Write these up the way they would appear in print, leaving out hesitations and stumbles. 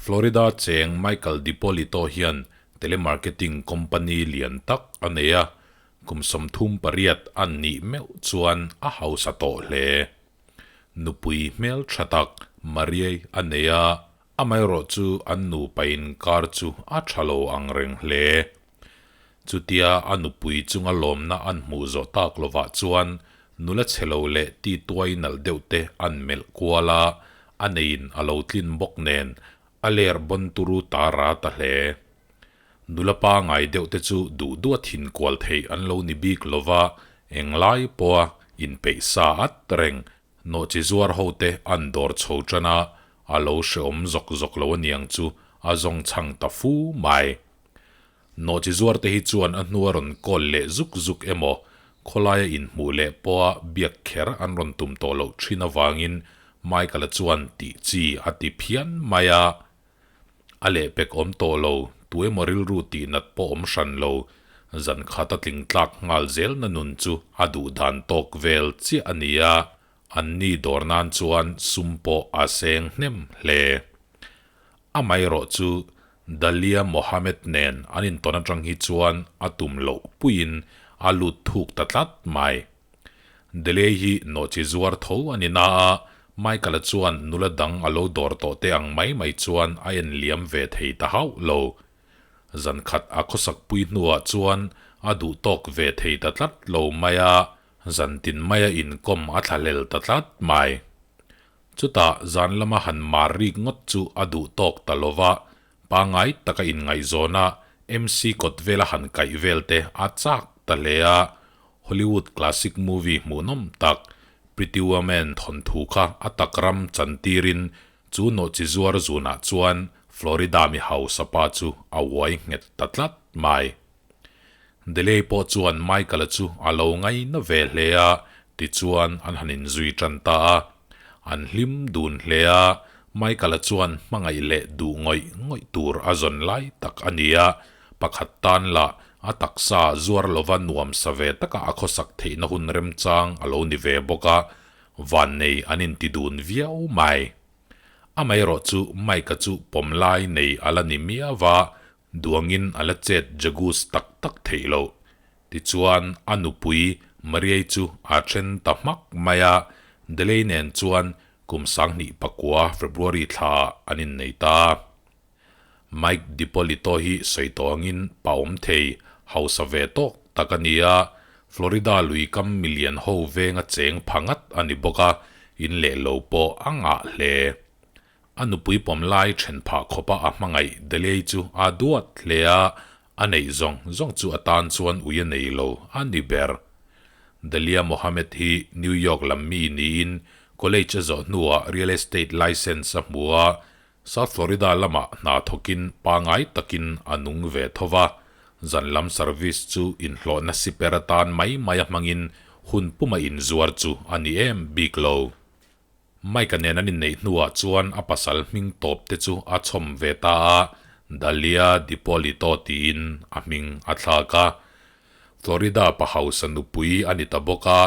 Florida cheng Michael Dipolito hian telemarketing company lian tak a nei a, kum 38 an nih meuh chuan a hausa tawh hle. Nupui hmeltha tak Mariei a nei a, amaherawhchu an nupa inkar chu a tha lo ang reng hle. Chutia a nupui chunga lawmna an hmuh zawh tak lovah chuan nula chhe lo leh ti tuai nalh deuh te an melh kual a, a neiin a lo tlin bawk nen a ler bawn turu ta ra ta hle. Nula pangai deuh te chu duh duh a thin kual theih an lo ni bik lova, englai pawha inpeih sa at reng nawhchi zuar ho te an dawr chho tan a, a lo hreawm zawk zawk lo aniang chu a zawng chhang ta fu mai. Nawhchi zuar te hi chuan a hnua rawn kawl leh zuk zuk emaw, khawlaia inhmuh leh pawha biak kher an rawn tum tawh loh thin avangin Michael-a chuan tih chi a ti phian mai a. A lehpek awm tawh lo, tu emaw rilru tih nat pawh awm hran lo, zan khat a tling tlak nghal zelna nun chu a duh dan tawk vel chiah a ni a, anni dawr nan chuan sum pawh a seng hnem hle. Amaherawh chu Dalia Mohammed nen an intawn atang hi chuan a tum loh puiin a lut thuk ta tlat mai. Delay hi nawhchi zuar tho a ni na a, Michael-a chuan nula dang a lo dawr tawh te ang mai mai chuan a en liam ve thei ta hauh lo. Zan khat a khawsak pui hnuah chuan a duh tawk ve thei ta tlat lo mai a, zan tin maia inkawm a thlahlel ta tlat mai. Chutah zan lama han mar rik ngawt chu a duh tawk ta lo va, pangai taka inngaihzawn a, MC kawt vela han kaih vel te a chak ta hle a. Hollywood classic movie hmuhnawm tak Pretty Woman thawnthu kha a tak ram chantirin chu nawhchi zuar zunah chuan Florida mi hausa pa chu a uai nghet ta tlat mai. Delay pawh chuan Michael-a chu a lo ngaina ve hle a, tichuan an han inzui tan ta a. An hlim dun hle a, Michael-a chuan hmangaih leh duh ngawih ngawih tur a zawn lai tak a ni a, pakhat tan lah a taksa zuar lova nuam sa ve taka a khawsak theihna hun remchang a lo ni ve bawk a, vannei an inti dun viau mai. Amaherawh chu Mike-a chu pawm lai nei a la ni miau va, Duangin a la chet Jagus tak tak theih loh. Tichuan, a nupui Mariai chu a then ta hmak mai a, Delay nen chuan kum 2009 February thla an innei ta. Mike DiPolito hi sawi tawh angin pa awm thei, hausa ve tawk tak a ni a, Florida lui kam milian ho venga cheng pha ngat a ni bawk a, in leh lo pawh a ngah hle. A nupui pawm lai then phah khawpa a hmangaih Delay chu a duat hle a, a neih zawng zawng chu a tan chuan ui a nei lo a ni ber. Dalia Mohammed hi New York lam mi niin college a zawh hnuah real estate license a hmu a, South Florida lamah hna thawkin pangai takin a nung ve tho va, zan lam service chu inhlawhna siper atan mai mai a hmangin hun puma inzuar chu a ni em bik lo. Mike-a nen an inneih hnuah chuan a pasal hming tawp te chu a chhawm ve ta a, Dalia DiPolito tiin a hming a thlak a. Florida pa hausa nupui a ni ta bawk a,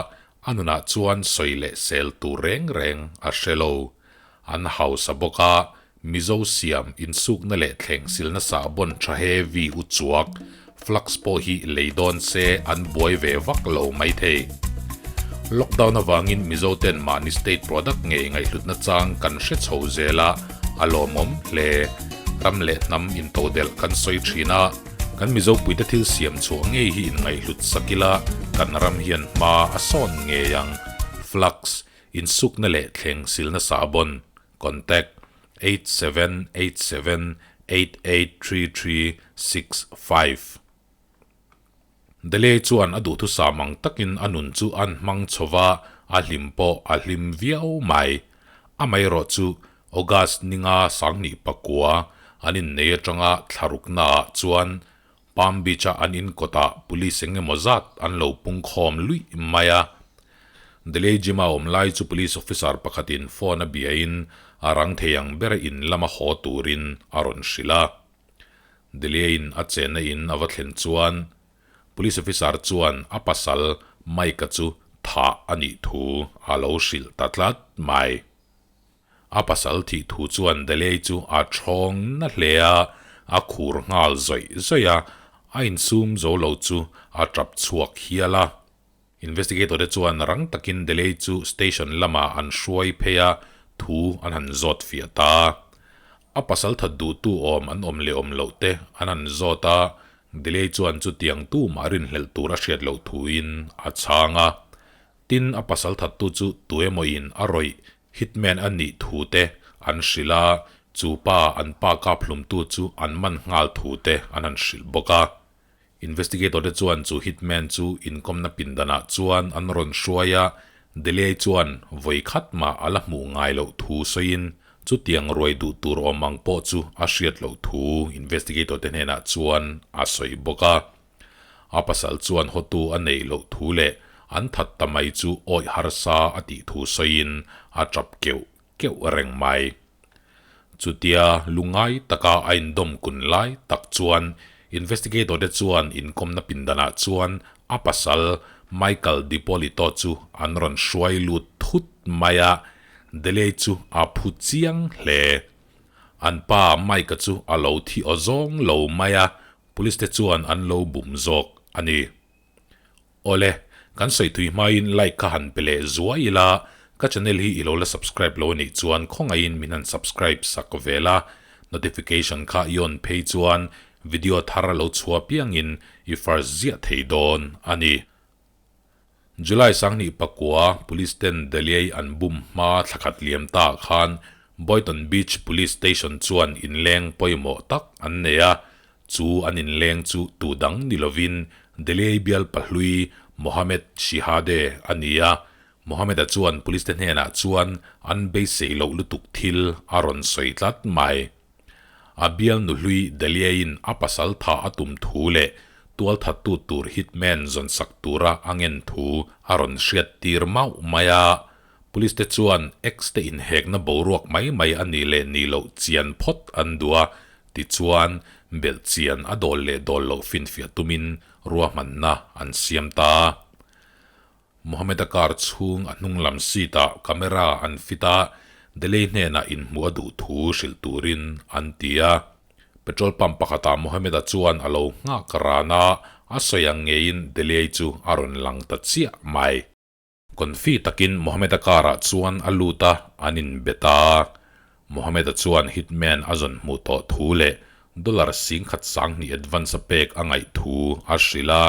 a nunah chuan sawi leh sel tur reng reng a hre lo. An hausa bawk a, Mizo siam insukna leh thleng silna sahbawn tha heavy uchuak, Flux pawh hi lei dawn se an buai ve vak lo maithei. Lockdown avangin Mizo ten mahni state product ngei ngaihhlutna chang kan hre chho zel a, a lawmawm hle. Ram leh hnam intodelh kan sawi thin a, kan Mizo puite thil siam chhuah ngei hi inngaihhlut sak ila kan ram hian hma a sawn ngei ang. Flux, insukna leh thleng silna sahbawn, Contact, 8787 883365. Delay chuan a duhthusam ang takin a nun chu an hmang chho va, a hlim pawh a hlim viau mai. Amaherawh chu August ninga 2009 an innei atanga thlaruknaah chuan Palm Beach-a an in kawtah police eng emaw zat an lo pungkhawm luih mai a. Delay Gym-a awm lai chu police officer pakhatin phone a biain a rang thei ang bera in lama haw turin a rawn hrilh a. Delay-in a chenna in a va thlen chuan police officer chuan a pasal Mike-a chu thah a nih thu a lo hrilh ta tlat mai. A pasal thih thu chuan Delay chu a ṭhawng na hle a, a khur nghal zawih zawih a, a insum zo lo chu a ṭap chhuak hial a. Investigator te chuan rang takin Delay chu station lamah an hruai phei a, thu an han zawt fiah ta. A pasal that duhtu awm an awm leh awm loh te an han zawt a, Delay chuan chutiang tumah rinhlelh tur a hriat loh thuin a chhang a. Tin, a pasal thattu chu tuemawin a rawih hitman a nih thu te an hrilh a, chu pa an pa kap hlumtu chu an man nghal thu te an han hrilh bawk a. Investigator te chuan chu hitman chu inkawmna pindanah chuan an rawn hruai a, Delay chuan vawi khat mah a la hmuh ngai loh thu sawiin chutiang ruai duh tur awm ang pawh chu a hriat loh thu investigator te hnenah chuan a sawi bawk a. A pasal chuan hotu a neih loh thu leh an that ta mai chu awih harsa a tih thu sawiin a tap keuh keuh reng mai. Chutia lungngai taka a indawm kun lai tak chuan investigator te chuan inkawmna pindanah chuan a pasal Michael Dipolito chu an rawn hruai lut thut mai a, Delay chu a phu chiang hle. An pa Mike-a chu a lo thi aw zawng lo mai a, Police te chuan an lo bum zawk a ni. Awle, kan sawi thui hmain like kha han pe leh zuai ila, ka channel hi i lo la subscribe lo anih chuan khawngaihin min han subscribe sak ve la, notification kha i on phei chuan video thar a lo chhuah piangin i first ziah thei dawn a ni. July 2009 Police ten Delhi an bum hma thlakhat liam ta khan Boynton Beach Police Station chuan inleng pawimawh tak an nei a, chu an inleng chu tu dang ni lovin Delhi bial pahlui Mohammed Shihade a ni a, Mohammed-a chuan Police te hnenah chuan an beisei loh lutuk thil a rawn sawi tlat mai. A bial nuhlui Daliain a pasal tha a tum thu leh tualthattu tur hitman zawnsak tura a ngen thu a rawn hriat tir mauh mai a. Police te chuan ex te inhekna boruak mai mai a nih leh nih loh chian phawt an duh a, tichuan belh chian a dawl leh dawl loh finfiah tumin ruahmanna an siam ta. Mohammed-a car chhung a hnung lam seat ah camera an fit a, Delay hnenah inhmuh a duh thu hrilh turin an ti a. Petrol pump pakhatah Mohammed-a chuan a lo nghak ran a, a sawi ang ngeiin Delay chu a rawn lang ta chiah mai. Confi takin Mohammed-a car ah chuan a lut a, an inbet a. Mohammed-a chuan hitman a zawn hmuh tawh thu leh dollar 10,200 advance a pek a ngaih thu a hrilh a,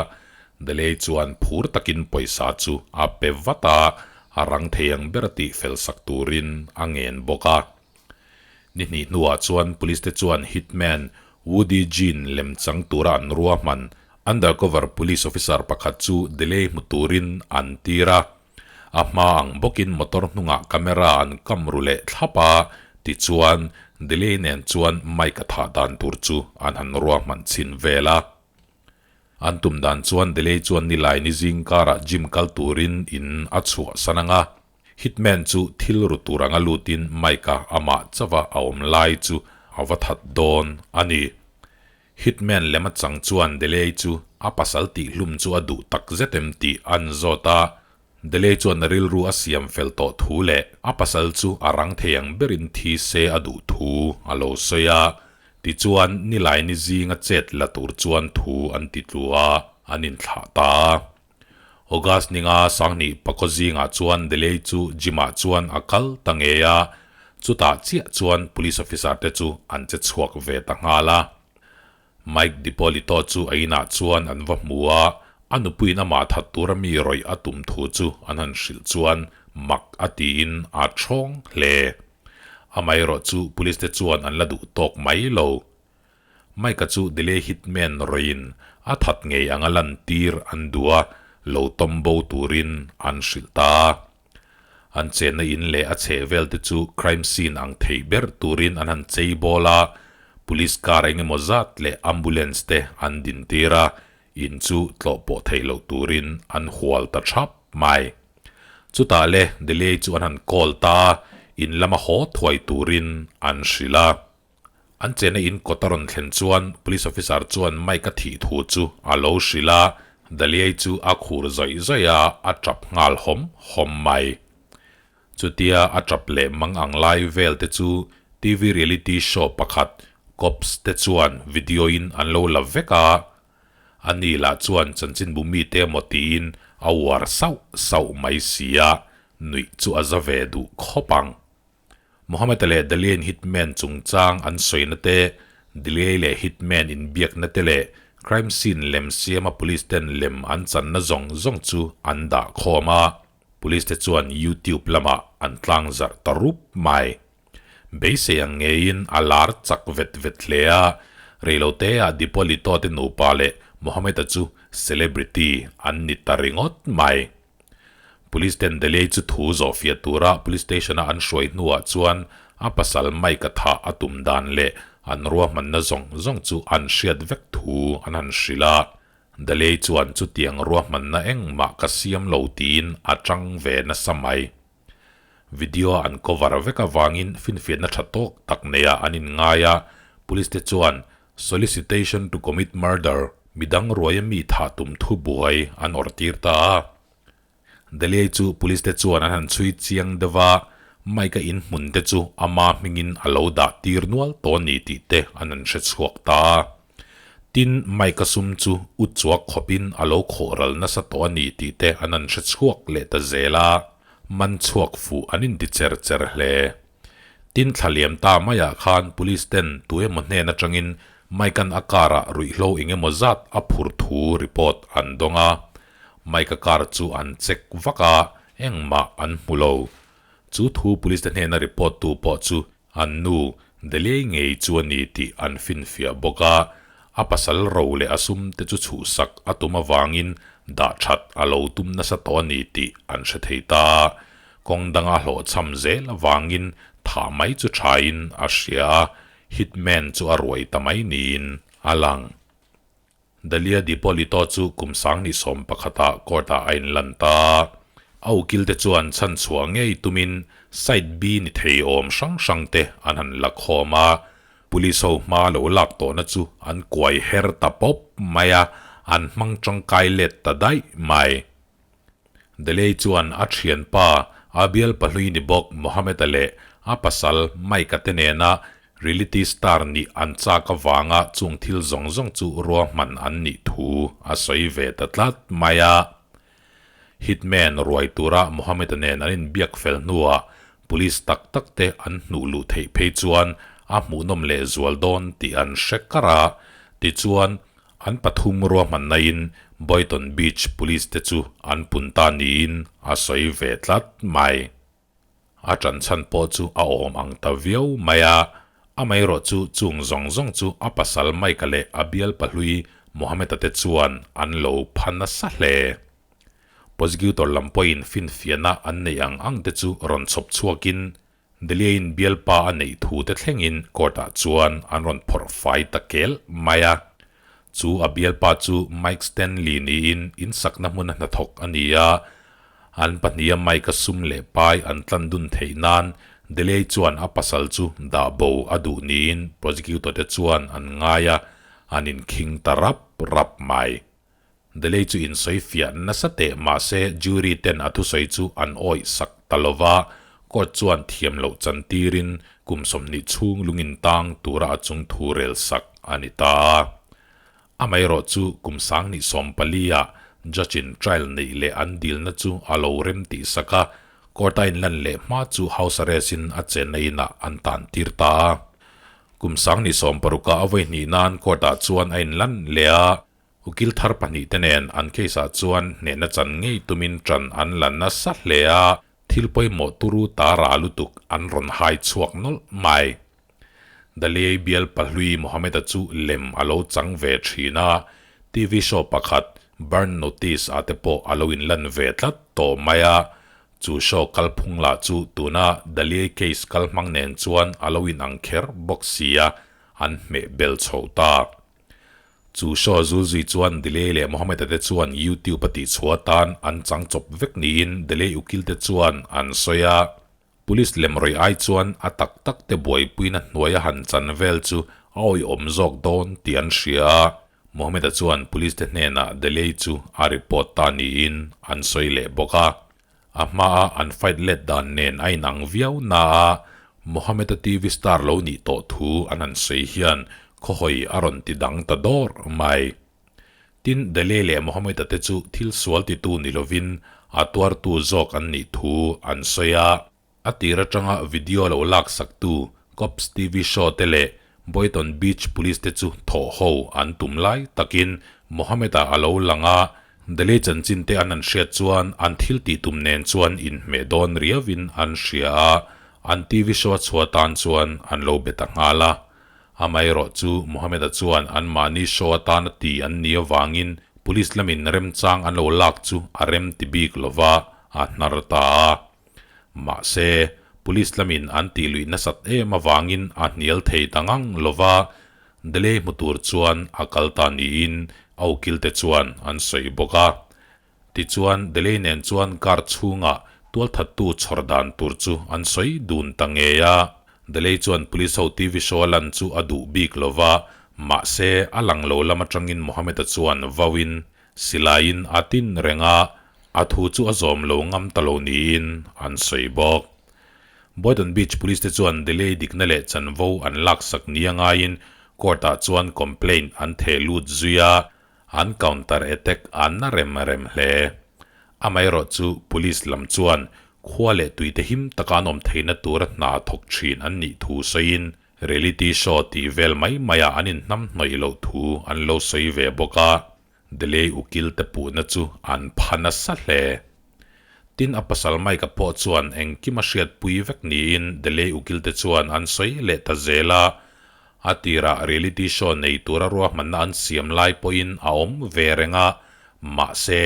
Delay chuan phur takin pawisa chu a pe vat a, a rang thei ang ber tih fel sak turin a ngen bawk a. Ni hnih hnuah chuan police te chuan hitman Woody Jean lem chang tura an ruahman undercover police officer pakhat chu Delay hmu turin an tir a. A hma ang bawkin motor hnungah camera an kam ru leh thlap a, tichuan Delay nen chuan mic a thah dan tur chu an han ruahman chhin vel a. An tum dan chuan Delay chuan nilai ni zing karah gym kal turin in a chhuah san ang a, Hitman chu thil ru tur anga lutin mic a amah chauha a awm lai chu a va that dawn a ni. Hitman lem a chang chuan Delay chu a pasal tihhlum chu a duh tak zet em tih an zawt a, Delay chuan a rilru a siam fel tawh thu leh a pasal chu a rang thei ang berin thi se a duh thu a lo sawi a, tichuan nilai ni zinga chet la tur chuan thu an ti tlu a, an inthlah ta a. August ninga 2009 zingah chuan Delay chu gym-ah chuan a kal ta ngei a, chutah chiah chuan police officer te chu an che chhuak ve ta nghal a. Mike DiPolito chu a inah chuan an va hmu a, a nupuiin amah that tura mi rawih a tum thu chu an han hrilh chuan mak a tiin a thawng hle. Amaherawh chu police te chuan an la duh tawk mai lo. Mike-a chu Delay Hitman rawin a that ngei anga lantir an duh a, lo tawm bo turin an hrilh ta a. An chenna in leh a chheh vel te chu crime scene ang theih ber turin an han chei bawl a, police car eng emaw zat leh ambulance te an din tir a, in chu tlawh pawh theih loh turin an hual ta thap mai. Chutah le Delay chu an han call ta a, in lama haw thuai turin an hrilh a. An chena in kawt a rawn thlen chuan police officer chuan Mike a thih thu chu a lo hrilh a, Daliai chu a khur zawih zawih a, a tap nghal hawm hawm mai. Chutia a tap leh mang ang lai vel te chu TV reality show pakhat Cops te chuan video in an lo la vek a. Ani lah chuan chanchinbu mite emaw tiin a uar sauh sauh mai si a, nuih chu a za ve duh khawp ang. Mohammed-a leh Dalian hitman chungchang an sawina te, Diliai leh hitman inbiakna te leh crime scene lem siama police ten lem an channa zawng zawng chu an dah khawm a, police te chuan YouTube lamah an tlangzarh ta rup mai. Beisei ang ngeiin a lar chak vet vet hle a, reiloteah Dipolito te nupa leh Mohammed-a chu celebrity an ni ta ringawt mai. Police ten Delay chu thu zawhfiah tura Police Station-a an hruai hnuah chuan a pasal Mike-a thah a tum dan leh an ruahmanna zawng zawng chu an hriat vek thu an han hrilh a. Delay chuan chutiang ruahmanna engmah ka siam lo tiin a tang ve nasa mai. Video an cover vek avangin finfiahna tha tawk tak neia an inngai a, Police te chuan Solicitation to commit murder, midang ruaia mi thah tum thu buai an awrh tir ta a. Deliai chu police te chuan an han chhui chiang deuh a, Mike-a in hmun te chu ama hmingin a lo dah tir nual tawh a ni tih te an han hre chhuak ta a. Tin, Mike-a sum chu u chuak khawpin a lo khawh ral nasa tawh a ni tih te an han hre chhuak leh ta zel a, man chhuak fuh an inti cher cher hle. Tin thla liam ta maiah khan Police ten tu emaw hnen atangin Mike-a'n a car-ah ruihhlo eng emaw zat a phur thu report an dawng a. Mike-a car chu an check vak a, engmah an hmu lo. Chu thu Police te hnena report tu pawh chu an nu Deliai ngei chu a ni tih an finfiah bawk a, a pasal ro leh a sum te chu chhuhsak a tum avangin dah that a lo tum nasa tawh a ni tih an hre thei ta. Kawng danga hlawhchham zel avangin thah mai chu thain a hria a, hitman chu a ruai ta mai niin a lang. Dalia Dipolito chu kum sangni sawm pakhatah court-ah a inlan ta. A ukilte chuan chhanchhuah ngei tumin side B ni thei awm hrang hrangte an han la khawm a, police ho hma lo lak tawhna chu an kuai her ta pawp mai a, an hmang tangkai let ta daih mai. Delay chuan a thianpa Abiel Pahlui ni bawk Mohammed-a leh a pasal Mike-a te nena reality star nih an chak avanga chung thil zawng zawng chu ruahman an nih thu a sawi ve ta tlat mai a. Hitman ruai tura Mohammed-a nen an inbiak fel hnuah police tak tak te an hnuh luh theih phei chuan a hmuhnawm lehzual dawn tih an hre kar a, tichuan An pathum ruahmannain Boynton Beach Police te chu an pun ta niin a sawi ve tlat mai. A ṭanchhan pawh chu a awm ang ta viau mai a, amaherawh chu chung zawng zawng chu a pasal Mike-a leh a bial pahlui Mohammed-a te chuan an lo pha nasa hle. Prosecutor lam pawhin finfiahna an neih ang ang te chu rawn chhawp chhuakin Deliain bialpa a neih thu te thlengin court-ah chuan an rawn phawrh fai ta kel mai a. Chu a bialpa chu Mike Stanley niin insakna hmuna hnathawk a ni a. An pahniha Mike-a sum leh pai an tlan dun theih nan Deliai chuan a pasal chu dah bo a duh niin prosecutor te chuan an ngai a, an inkhing ta rap rap mai. Delay chu insawi fiah nasa teh mahse jury ten a thusawi chu an awih sak ta lova, court chuan thiam loh chan tirin kum 20 chhung lungin tang tura a chung thu rel sak a ni ta. Amaherawh chu kum 2014 ah judge in trial neih leh an dilna chu a lo rem tih sak a, court a inlan leh hma chu house arrest in a chenna inah an tan tir ta. Kum 2016 ah a vawi hnih nan court ah chuan a inlan leh a, Ukil thar pahnihte nen an case-ah chuan hnehna chan ngei tumin ṭan an la nasa hle a, thil pawimawh turu ta ra lutuk an rawn hai chhuak nawlh mai. Daliai bial pahlui Mohammed-a chu lem a lo chang ve ṭhin a, TV show pakhat Burn Notice-ah te pawh a lo inlan ve tlat tawh mai a, chu show kalphung lah chu tuna Daliai case kalhmang nen chuan a lo inang kher bawk si a, an hmeh bel chho ta. Chu show zulzui chuan Delay leh Mohammed-a te chuan YouTube a tihchhuah atan an chang chawp vek niin Delay ukil te chuan an sawi a. Police lem rawih ai chuan a tak tak te buaipuina hnuaia han chan vel chu a awihawm zawk dawn tih an hria a. Mohammed-a chuan police te hnenah Delay chu a report ta niin an sawi leh bawk a. A hmaa an fight let dan nen a inang viau na a, Mohammed-a TV star lo nih tawh thu an han sawi hian khawhawi a rawn ti dang ta dawr mai. Tin, Daley leh Mohammed-a te chu thil sual titu ni lovin a tuartu zawk an nih thu an sawi a. A tir atanga video lo laksaktu Cops TV show te leh Boynton Beach Police te chu thawh ho an tum lai takin Mohammed-a a lo lang a, Delhi chanchin te an an hriat chuan an thil tih tum nen chuan inhmeh dawn riauin an hria a, an TV show a chhuah tan chuan an lo be ta nghal a. Amaherawh chu Mohammed-a chuan anmahni show atan a ti an nih avangin Police lamin remchang an lo lak chu a rem ti bik lova a hnar ta a. Mahse, Police lamin an tih luih nasat em avangin a hnial thei ta ngang lova, Delay hmu tur chuan a kal ta niin a ukilte chuan an sawi bawk a. Tichuan, Delay nen chuan car chhungah tualthattu chhawr dan tur chu an sawi dun ta ngei a. Delay chuan Police ho TV show a lan chu a duh bik lova, mahse, a lang lo lam atangin Mohammed-a chuan vauin Silaiin a tin reng a, a thu chu a zawm lo ngam ta lo niin an sawi bawk. Boynton Beach Police te chuan delay dikna leh chanvo an laksak ni a ngaiin court-ah chuan complaint an theh lut zui a, an counter attack an na rem rem hle. Amaherawh chu Police lam chuan khua leh tuite him taka an awm theihna tura hna thawk thin an nih thu sawiin Reality show tih vel mai maiah an inhnam hnawih loh thu an lo sawi ve bawk a, Delay ukil te puhna chu an pha nasa hle. Tin, a pasal Mike-a pawh chuan engkim a hriatpui vek niin Delay ukil te chuan an sawi leh ta zel a, a tirah reality show nei tura ruahmanna an siam lai pawhin a awm ve reng a, mahse,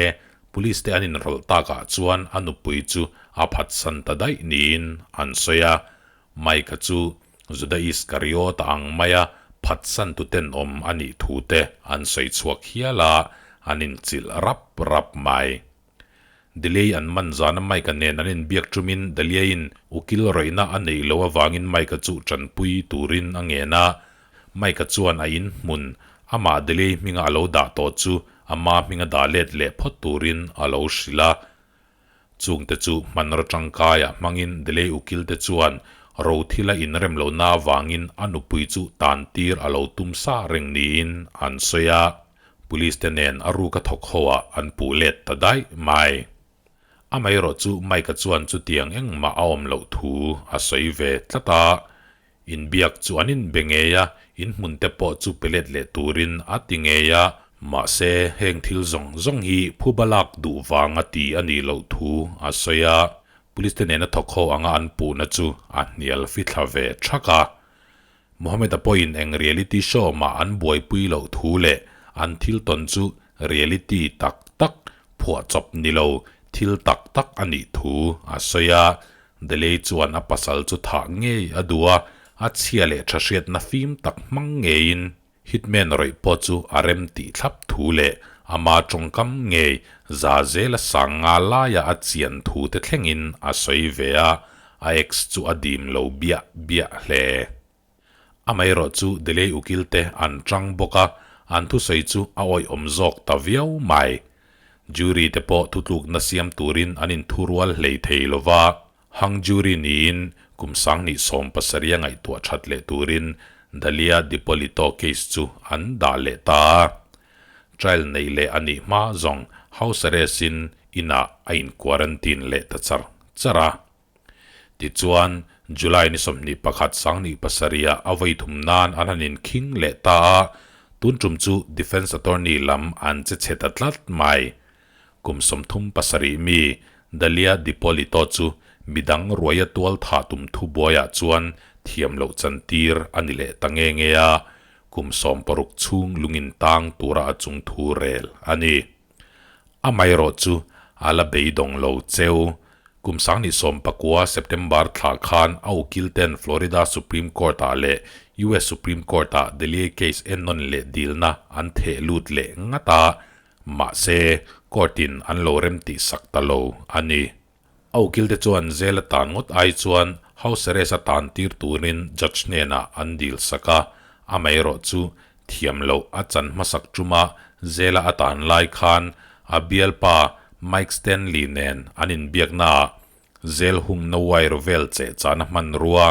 police te an inrawlh takah chuan a nupui chu a phatsan ta daih niin an sawi a, Mike-a chu Juda Iskariot-a ang maia phatsan tu tenawm a nih thu te an sawi chhuak hial a, an inchilh rap rap mai. Delay an man zana Mike-a nen an inbiak ṭumin Daliain ukil rawihna a neih loh avangin Mike-a chu ṭanpui turin a ngen a, Mike-a chuan a inhmun amah Delay hminga a lo dah tawh chu ama hminga dah let leh phawt turin a lo hrilh a. Chungte chu hmanraw tangkaia hmangin Delay ukilte chuan rothila inrem lohna avangin a nupui chu tantir a lo tum sa reng niin an sawi a, Police te nen a ruka thawk ho ah an puh let ta daih mai. Amaherawh chu Mike-a chuan chutiang engmah a awm loh thu a sawi ve tlat a, Inbiak chu an inbe ngei a, inhmun te pawh chu pe let leh turin a ti ngei a. Mahse, heng thil zawng zawng hi phuba lak duh vanga ti a nih loh thu a sawi a, Police te nena thawk ho anga an puhna chu a hnial fithla ve thak a. Mohammed-a pawhin eng reality show mah an buaipui loh thu leh an thil tawn chu reality tak tak phuahchawp ni lo thil tak tak a nih thu a sawi a, Delay chuan a pasal chu thah ngei a duh a, a chhia leh tha hriatna fim tak hmang ngeiin Hitman rawih pawh chu a rem tih thlap thu leh ama tawngkam ngei za zela sang nga laia a chian thu te thlengin a sawi ve a, a ex chu a dim lo biah biah hle. Amaherawh chu Delay ukil te an tang bawk a, an thusawi chu a awihawm zawk ta viau mai. Jury te pawh thutlukna siam turin an inthurual hlei thei lo va, hang jury niin kum sanghnih 70 a ngaihtuah that leh turin Dalia Dipolito case chu an dah leh ta a. Trial neih leh a nih hma zawng house arrest-in inah a in-quarantine leh ta char char a. Tichuan, July ni 21 27 ah a vawi thum nan an han inkhing leh ta a, tun tum chu Defence Attorney lam an che chhe ta tlat mai. Kum 37 mi Dalia Dipolito chu midang ruaia tual thah tum thu buaiah chuan thiam loh chantir a ni leh ta nge nge a, kum 60 chhung lungin tang tura a chung thu rel a ni. Amaherawh chu a la beidawng lo cheu. Kum 2019 September thla khan a ukil ten Florida Supreme Court-ah leh US Supreme Court-ah Delay case ennawn leh dilna an theh lut leh ngat a, mahse court-in an lo remtih sak ta lo a ni. A ukil te chuan jail a tan ngawt ai chuan house arrest a tan tir turin judge hnenah an dil sak a, amaherawh chu thiam loh a chan hmasak tuma jail a a tan lai khan a bialpa Mike Stanley nen an inbiaknaah zel hungna wire vel chehchahna hmanrua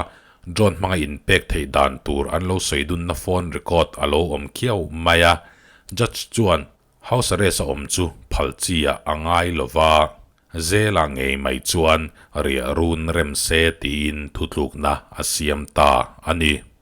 drone hmanga inpek theih dan tur an lo sawi dunna phone record a lo awm khiau mai a, judge chuan house arrest a awm chu phal chi ah a ngai lo va, zela ngei mai chuan riah run rem se tiin thutlukna a siam ta a ni.